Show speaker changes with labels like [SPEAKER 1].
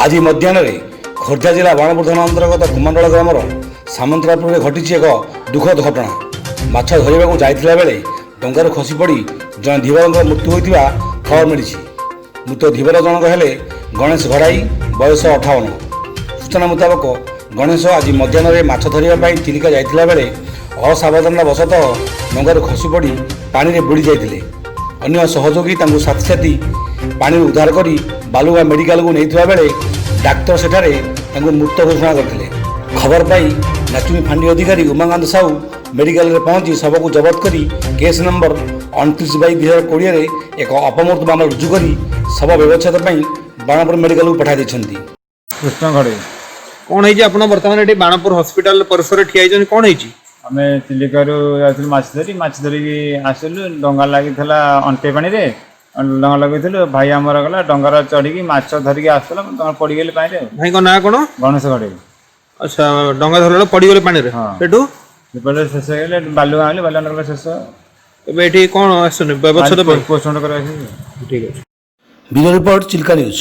[SPEAKER 1] ଆଜି ମଧ୍ୟାହ୍ନରେ ଖୋର୍ଦ୍ଧା ଜିଲ୍ଲା ବାଣପୁର ଥାନା ଅନ୍ତର୍ଗତ କୁମାରଡୋଳା ଗ୍ରାମର ସାମନ୍ତରାପୁରରେ ଘଟିଛି ଏକ ଦୁଃଖଦ ଘଟଣା। ମାଛ ଧରିବାକୁ ଯାଇଥିଲା ବେଳେ ଡଙ୍ଗାରୁ ଖସି ପଡ଼ି ଜଣେ ଧୀବରଙ୍କ ମୃତ୍ୟୁ ହୋଇଥିବା ଖବର ମିଳିଛି। ମୃତ ଧୀବର ଜଣକ ହେଲେ ଗଣେଶ ଘଡ଼ାଇ, ବୟସ 58। ସୂଚନା ମୁତାବକ, ଗଣେଶ ଆଜି ମଧ୍ୟାହ୍ନରେ ମାଛ ଧରିବା ପାଇଁ ଚିଲିକା ଯାଇଥିଲା ବେଳେ ଅସାବଧାନତା ବଶତଃ ଡଙ୍ଗାରୁ ଖସି ପଡ଼ି ପାଣିରେ ବୁଡ଼ି ଯାଇଥିଲେ। ଅନ୍ୟ ସହଯୋଗୀ ତାଙ୍କୁ ସାଥୀ ସାଥୀ ପାଣିରୁ ଉଦ୍ଧାର କରି ବାଲୁଗାଁ ମେଡ଼ିକାଲକୁ ନେଇଥିବା ବେଳେ ଡାକ୍ତର ସେଠାରେ ତାଙ୍କୁ ମୃତ ଘୋଷଣା କରିଥିଲେ। ଖବର ପାଇ ନାଚୁଣୀ ଫାଣ୍ଡି ଅଧିକାରୀ ଉମାକାନ୍ତ ସାହୁ ମେଡ଼ିକାଲରେ ପହଞ୍ଚି ଶବକୁ ଜବତ କରି କେସ୍ ନମ୍ବର 29/2020ରେ ଏକ ଅପମୃତ୍ୟୁ ମାମଲା ରୁଜୁ କରି ଶବ ବ୍ୟବଚ୍ଛେଦ ପାଇଁ ବାଣପୁର ମେଡ଼ିକାଲକୁ ପଠାଇ ଦେଇଛନ୍ତି।
[SPEAKER 2] କୃଷ୍ଣ ଘଡ଼େଇ।
[SPEAKER 3] କ'ଣ ହେଇଛି? ଆପଣ ବର୍ତ୍ତମାନ ଏଠି ବାଣପୁର ହସ୍ପିଟାଲ ପରିସରରେ ଠିଆ ହେଇଛନ୍ତି, କ'ଣ ହେଇଛି?
[SPEAKER 2] ଆମେ ଚିଲିକାରୁ ଯାଇଥିଲୁ ମାଛ ଧରି। ମାଛ ଧରିକି ଆସିଲୁ, ଡଙ୍ଗା ଲାଗିଥିଲା ଅଣ୍ଟେ ପାଣିରେ। ଡଙ୍ଗା ଲଗେଇଥିଲୁ, ଭାଇ ଆମର ଗଲା, ଡଙ୍ଗାର ଚଢ଼ିକି ମାଛ ଧରିକି ଆସୁଥିଲା, ଡଙ୍ଗା ପଡ଼ିଗଲେ ପାଣିରେ ଆଉ।
[SPEAKER 3] ଭାଇଙ୍କ ନାଁ କ'ଣ?
[SPEAKER 2] ଗଣେଶ ଘଡ଼େଇ।
[SPEAKER 3] ଆଚ୍ଛା, ଡଙ୍ଗା ଧରିଲା ବେଳେ ପଡ଼ିଗଲେ ପାଣିରେ?
[SPEAKER 2] ହଁ।
[SPEAKER 3] ସେଠୁ?
[SPEAKER 2] ଯେପଟେ ଶେଷ ହେଇଗଲେ, ବାଲୁଗାଁ ଆଣିଲେ, ବାଲୁଗାଁ ଗଲେ ଶେଷ।
[SPEAKER 3] ଏବେ ଏଠି କ'ଣ ଆସିଛନ୍ତି ବ୍ୟବଚ୍ଛେଦ ପାଇଁ?
[SPEAKER 2] ପୋଷ୍ଟମର୍ଟମ କରିବାକୁ ଆସିଛୁ।
[SPEAKER 3] ଠିକ୍ ଅଛି।
[SPEAKER 1] Bureau report, Chilika news.